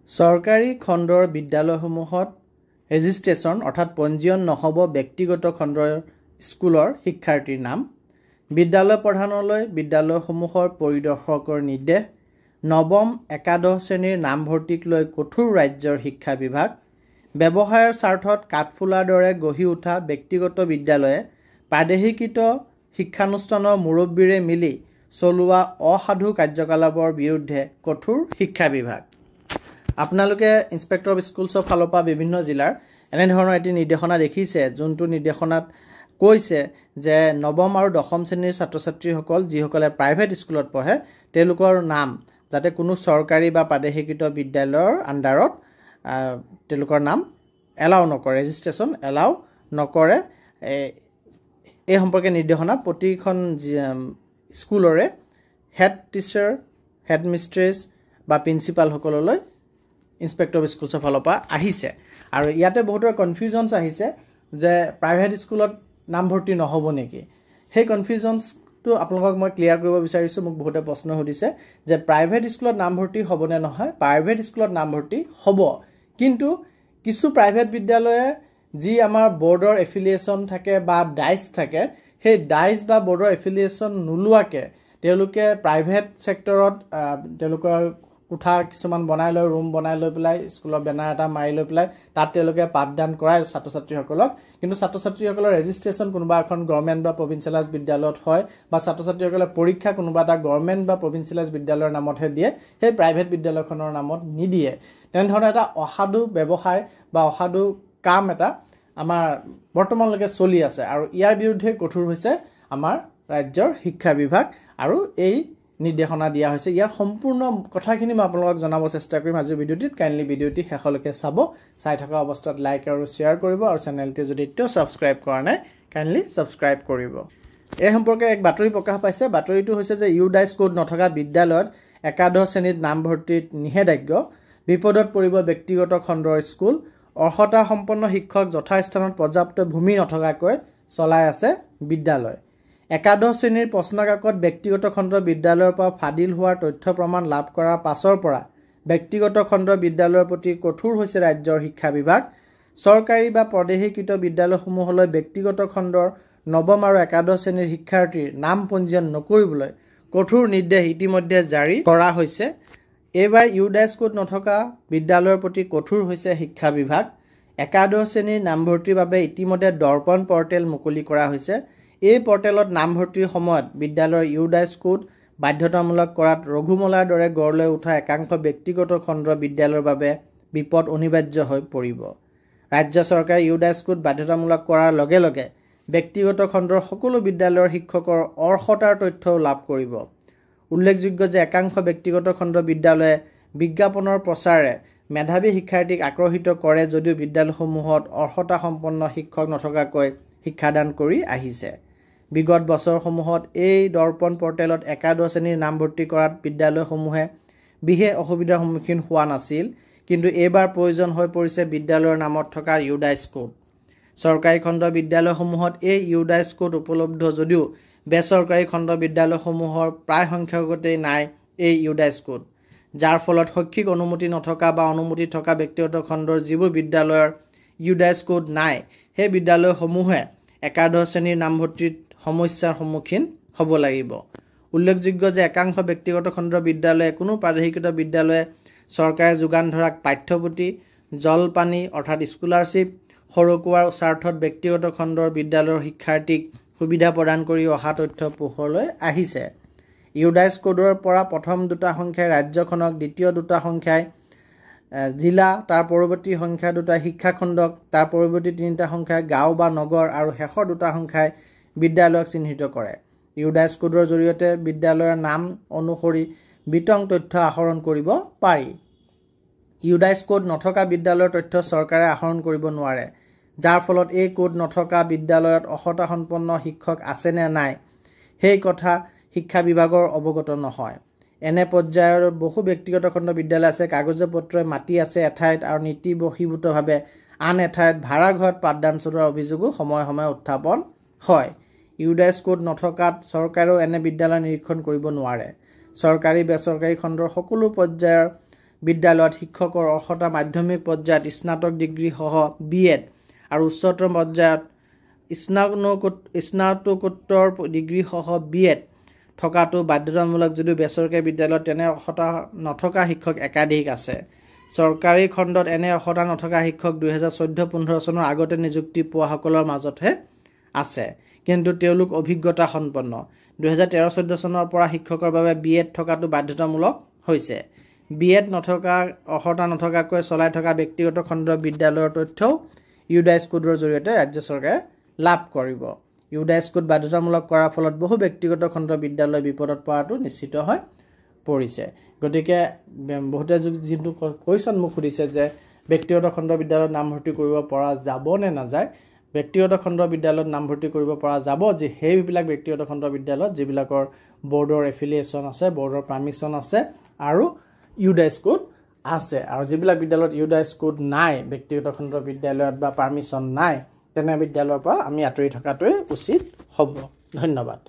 চৰকাৰী খণ্ডৰ বিদ্যালয়সমূহত ৰেজিষ্ট্ৰেশ্যন অৰ্থাৎ পঞ্জীয়ন নহ'ব ব্যক্তিগত খণ্ডৰ স্কুলৰ শিক্ষাৰ্থীৰ নাম। বিদ্যালয় প্ৰধানলৈ বিদ্যালয়সমূহৰ পৰিদৰ্শকৰ নিৰ্দেশ। নৱম একাদশ শ্ৰেণীৰ নামভৰ্তিক লৈ কঠোৰ ৰাজ্যৰ শিক্ষা বিভাগ। ব্যৱসায়ৰ স্বাৰ্থত কাঠফুলাৰ দৰে গঢ়ি উঠা ব্যক্তিগত বিদ্যালয়ে প্ৰাদেশিকৃত শিক্ষানুষ্ঠানৰ মুৰব্বীৰে মিলি চলোৱা অসাধু কাৰ্যকলাপৰ বিৰুদ্ধে কঠোৰ শিক্ষা বিভাগ। আপোনালোকে ইনস্পেক্টৰ অফ স্কুলছৰ ফালৰ পৰা বিভিন্ন জিলাৰ এনেধৰণৰ এটি নিৰ্দেশনা দেখিছে, যোনটো নিৰ্দেশনাত কৈছে যে নৱম আৰু দশম শ্ৰেণীৰ ছাত্ৰ ছাত্ৰীসকল যিসকলে প্ৰাইভেট স্কুলত পঢ়ে তেওঁলোকৰ নাম যাতে কোনো চৰকাৰী বা প্ৰাদেশিকৃত বিদ্যালয়ৰ আণ্ডাৰত তেওঁলোকৰ নাম এলাউ নকৰে, ৰেজিষ্ট্ৰেশ্যন এলাউ নকৰে। এই সম্পৰ্কে নিৰ্দেশনা প্ৰতিখন স্কুলৰে হেড টিচাৰ, হেড মিষ্ট্ৰেছ বা প্ৰিন্সিপালসকললৈ ইনস্পেক্টৰ অফ স্কুলছৰ ফালৰ পৰা আহিছে। আৰু ইয়াতে বহুতৰ কনফিউজনছ আহিছে যে প্ৰাইভেট স্কুলত নামভৰ্তি নহ'ব নেকি। সেই কনফিউজনছটো আপোনালোকক মই ক্লিয়াৰ কৰিব বিচাৰিছোঁ। মোক বহুতে প্ৰশ্ন সুধিছে যে প্ৰাইভেট স্কুলত নামভৰ্তি হ'বনে নহয়। প্ৰাইভেট স্কুলত নামভৰ্তি হ'ব, কিন্তু কিছু প্ৰাইভেট বিদ্যালয়ে যি আমাৰ বৰ্ডৰ এফিলিয়েশ্যন থাকে বা ডাইচ থাকে, সেই ডাইচ বা বৰ্ডৰ এফিলিয়েশ্যন নোলোৱাকৈ তেওঁলোকে প্ৰাইভেট ছেক্টৰত তেওঁলোকৰ কোঠা কিছুমান বনাই লৈ, ৰুম বনাই লৈ পেলাই, স্কুলৰ বেনাৰ এটা মাৰি লৈ পেলাই তাত তেওঁলোকে পাঠদান কৰায় ছাত্ৰ ছাত্ৰীসকলক। কিন্তু ছাত্ৰ ছাত্ৰীসকলৰ ৰেজিষ্ট্ৰেশ্যন কোনোবা এখন গভৰ্ণমেণ্ট বা প্ৰভিঞ্চিয়েলাইজ বিদ্যালয়ত হয় বা ছাত্ৰ ছাত্ৰীসকলে পৰীক্ষা কোনোবা এটা গভৰ্ণমেণ্ট বা প্ৰভিঞ্চিয়েলাইজ বিদ্যালয়ৰ নামতহে দিয়ে, সেই প্ৰাইভেট বিদ্যালয়খনৰ নামত নিদিয়ে। তেনেধৰণৰ এটা অসাধু ব্যৱসায় বা অসাধু কাম এটা আমাৰ বৰ্তমানলৈকে চলি আছে আৰু ইয়াৰ বিৰুদ্ধে কঠোৰ হৈছে আমাৰ ৰাজ্যৰ শিক্ষা বিভাগ আৰু এই নিৰ্দেশনা দিয়া হৈছে। ইয়াৰ সম্পূৰ্ণ কথাখিনি মই আপোনালোকক জনাব চেষ্টা কৰিম আজিৰ ভিডিঅ'টিত। কাইণ্ডলি ভিডিঅ'টি শেষলৈকে চাব, চাই থকা অৱস্থাত লাইক আৰু শ্বেয়াৰ কৰিব আৰু চেনেলটি যদি এতিয়াও ছাবস্ক্ৰাইব কৰা নাই কাইণ্ডলি ছাবস্ক্ৰাইব কৰিব। এই সম্পৰ্কে এক বাতৰি প্ৰকাশ পাইছে। বাতৰিটো হৈছে যে ইউডাইচ কোড নথকা বিদ্যালয়ত একাদশ শ্ৰেণীত নামভৰ্তিত নিষেধাজ্ঞা, বিপদত পৰিব ব্যক্তিগত খণ্ডৰ স্কুল, অৰ্হতা সম্পন্ন শিক্ষক যথাস্থানত পৰ্যাপ্ত ভূমি নথকাকৈ চলাই আছে বিদ্যালয়। একাদশ শ্ৰেণীৰ প্ৰশ্নকাকত ব্যক্তিগত খণ্ডৰ বিদ্যালয়ৰ পৰা ফাদিল হোৱাৰ তথ্য প্ৰমাণ লাভ কৰাৰ পাছৰ পৰা ব্যক্তিগত খণ্ডৰ বিদ্যালয়ৰ প্ৰতি কঠোৰ হৈছে ৰাজ্যৰ শিক্ষা বিভাগ। চৰকাৰী বা প্ৰদেশীকৃত বিদ্যালয়সমূহলৈ ব্যক্তিগত খণ্ডৰ নৱম আৰু একাদশ শ্ৰেণীৰ শিক্ষাৰ্থীৰ নাম পঞ্জীয়ন নকৰিবলৈ কঠোৰ নিৰ্দেশ ইতিমধ্যে জাৰি কৰা হৈছে। এইবাৰ ইউডাইচ কোড নথকা বিদ্যালয়ৰ প্ৰতি কঠোৰ হৈছে শিক্ষা বিভাগ। একাদশ শ্ৰেণীৰ নামভৰ্তিৰ বাবে ইতিমধ্যে দৰ্পণ পৰ্টেল মুকলি কৰা হৈছে। এই পৰ্টেলত নামভৰ্তিৰ সময়ত বিদ্যালয়ৰ ইউডাইচ কোড বাধ্যতামূলক কৰাত ৰঘুমলাৰ দৰে গঢ় লৈ উঠা একাংশ ব্যক্তিগত খণ্ডৰ বিদ্যালয়ৰ বাবে বিপদ অনিবাৰ্য হৈ পৰিব। ৰাজ্য চৰকাৰে ইউডাইচ কোড বাধ্যতামূলক কৰাৰ লগে লগে ব্যক্তিগত খণ্ডৰ সকলো বিদ্যালয়ৰ শিক্ষকৰ অৰ্হতাৰ তথ্যও লাভ কৰিব। উল্লেখযোগ্য যে একাংশ ব্যক্তিগত খণ্ডৰ বিদ্যালয়ে বিজ্ঞাপনৰ প্ৰচাৰে মেধাৱী শিক্ষাৰ্থীক আকৰ্ষিত কৰে যদিও বিদ্যালয়সমূহত অৰ্হতা সম্পন্ন শিক্ষক নথকাকৈ শিক্ষাদান কৰি আহিছে। বিগত বছৰসমূহত এই দৰ্পণ পৰ্টেলত একাদশ শ্ৰেণীৰ নামভৰ্তি কৰাত বিদ্যালয়সমূহে বিশেষ অসুবিধাৰ সন্মুখীন হোৱা নাছিল, কিন্তু এইবাৰ প্ৰয়োজন হৈ পৰিছে বিদ্যালয়ৰ নামত থকা ইউডাইচ কোড। চৰকাৰী খণ্ডৰ বিদ্যালয়সমূহত এই ইউডাইচ কোড উপলব্ধ যদিও বেচৰকাৰী খণ্ড বিদ্যালয়সমূহৰ প্ৰায় সংখ্যকতেই নাই এই ইউডাইচ কোড, যাৰ ফলত শৈক্ষিক অনুমতি নথকা বা অনুমতি থকা ব্যক্তিগত খণ্ডৰ যিবোৰ বিদ্যালয়ৰ ইউডাইচ কোড নাই সেই বিদ্যালয়সমূহে একাদশ শ্ৰেণীৰ নামভৰ্তিত সমস্যাৰ সন্মুখীন হ'ব লাগিব। উল্লেখযোগ্য যে একাংশ ব্যক্তিগত খণ্ডৰ বিদ্যালয়ে কোনো প্ৰাদেশিকৃত বিদ্যালয়ে চৰকাৰে যোগান ধৰা পাঠ্যপুথি, জলপানী অৰ্থাৎ স্কলাৰশ্বিপ সৰকোৱাৰ স্বাৰ্থত ব্যক্তিগত খণ্ডৰ বিদ্যালয়ৰ শিক্ষাৰ্থীক সুবিধা প্ৰদান কৰি অহা তথ্য পোহৰলৈ আহিছে। ইউডাইচ কোডৰ পৰা প্ৰথম দুটা সংখ্যাই ৰাজ্যখনক, দ্বিতীয় দুটা সংখ্যাই জিলা, তাৰ পৰৱৰ্তী সংখ্যা দুটা শিক্ষাখণ্ডক, তাৰ পৰৱৰ্তী তিনিটা সংখ্যাই গাঁও বা নগৰ আৰু শেষৰ দুটা সংখ্যাই বিদ্যালয়ক চিহ্নিত কৰে। ইউডাইচ কোডৰ জৰিয়তে বিদ্যালয়ৰ নাম অনুসৰি বিতং তথ্য আহৰণ কৰিব পাৰি। ইউডাইচ কোড নথকা বিদ্যালয়ৰ তথ্য চৰকাৰে আহৰণ কৰিব নোৱাৰে, যাৰ ফলত এই কোড নথকা বিদ্যালয়ত অৰ্হতা সম্পন্ন শিক্ষক আছেনে নাই সেই কথা শিক্ষা বিভাগৰ অৱগত নহয়। এনে পৰ্যায়ৰ বহু ব্যক্তিগত খণ্ড বিদ্যালয় আছে, কাগজে পত্ৰই মাটি আছে এঠাইত আৰু নীতি বহিৰ্ভূতভাৱে আন এঠাইত ভাড়াঘৰত পাঠদান চলোৱাৰ অভিযোগো সময়ে সময়ে উত্থাপন হয়। ইউডাইচ কোড নথকাত চৰকাৰেও এনে বিদ্যালয় নিৰীক্ষণ কৰিব নোৱাৰে। চৰকাৰী বেচৰকাৰী খণ্ডৰ সকলো পৰ্যায়ৰ বিদ্যালয়ত শিক্ষকৰ অৰ্হতা মাধ্যমিক পৰ্যায়ত স্নাতক ডিগ্ৰীসহ বি এড আৰু উচ্চতৰ পৰ্যায়ত স্নাতকোত্তৰ ডিগ্ৰীসহ বি এড থকাটো বাধ্যতামূলক যদিও বেচৰকাৰী বিদ্যালয়ত তেনে অৰ্হতা নথকা শিক্ষক একাধিক আছে। চৰকাৰী খণ্ডত এনে অৰ্হতা নথকা শিক্ষক 2014-15 চনৰ আগতে নিযুক্তি পোৱাসকলৰ মাজতহে আছে, কিন্তু তেওঁলোক অভিজ্ঞতা সম্পন্ন। 2013-14 চনৰ পৰা শিক্ষকৰ বাবে বি এড থকাটো বাধ্যতামূলক হৈছে। বি এড নথকা অৰ্হতা নথকাকৈ চলাই থকা ব্যক্তিগত খণ্ডৰ বিদ্যালয়ৰ তথ্যও ইউডাইজ কোডৰ জৰিয়তে ৰাজ্য চৰকাৰে লাভ কৰিব। ইউডাইজ কোড বাধ্যতামূলক কৰাৰ ফলত বহু ব্যক্তিগত খণ্ডৰ বিদ্যালয় বিপদত পৰাটো নিশ্চিত হৈ পৰিছে। গতিকে বহুতে যিটো কুৱেশ্যন মোক সুধিছে যে ব্যক্তিগত খণ্ডৰ বিদ্যালয়ত নামভৰ্তি কৰিব পৰা যাব নে নাযায়, ব্যক্তিগত খণ্ডৰ বিদ্যালয়ত নামভৰ্তি কৰিব পৰা যাব, যে সেইবিলাক ব্যক্তিগত খণ্ডৰ বিদ্যালয়ত যিবিলাকৰ বৰ্ডৰ এফিলিয়েশ্যন আছে, বৰ্ডৰ পাৰ্মিশ্যন আছে আৰু ইউডাইজ কোড আছে। আৰু যিবিলাক বিদ্যালয়ত ইউডাইজ কোড নাই, ব্যক্তিগত খণ্ডৰ বিদ্যালয়ত বা পাৰ্মিশ্যন নাই, তেনে বিদ্যালয়ৰ পৰা আমি আঁতৰি থকাটোৱে উচিত হ'ব। ধন্যবাদ।